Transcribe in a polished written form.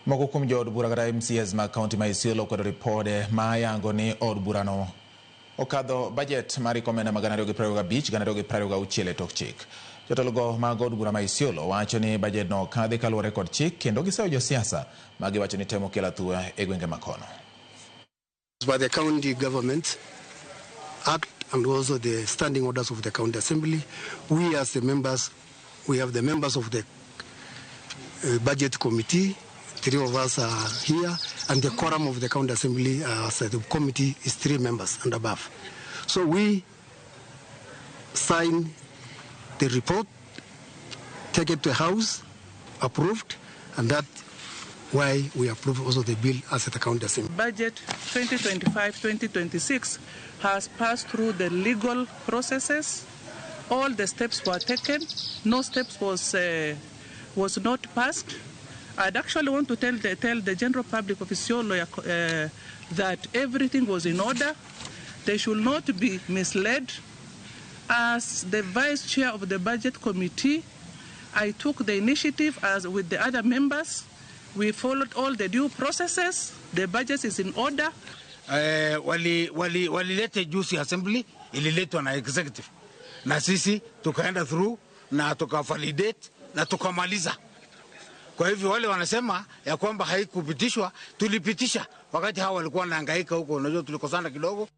Moko kuom jood bura kata MCAs mag kaunti ma Isiolo okwedo ripode ma yango ni od burano okadho bajet mar omenda mag 2025 2026 e tok chik. Jotelo mag od bura ma Isiolo wacho ni bajet no okadhi kaluwore kod chik kendo giseyo josiasa ma giwacho ni temo kelo athuwa e gwenge makono. By the county government act and also the standing orders of the county assembly, we as the members, we have the members of the budget committee, three of us are here, and the quorum of the county assembly as the committee is 3 members and above. So we sign the report, take it to the house, approved, and that why we approve also the bill as the county assembly. Budget 2025-2026 has passed through the legal processes. All the steps were taken. No steps was not passed. I'd actually want to tell the general public of Isiolo that everything was in order. They should not be misled. As the vice chair of the budget committee, I took the initiative as with the other members. We followed all the due processes. The budget is in order. Walilete juzi assembly, ililetwa na executive, na sisi tukaenda through na tukavalidate na tukamaliza. Kwa hivyo wale wanasema ya kwamba haikupitishwa, tulipitisha wakati hao walikuwa wanahangaika huko, unajua tulikosana kidogo.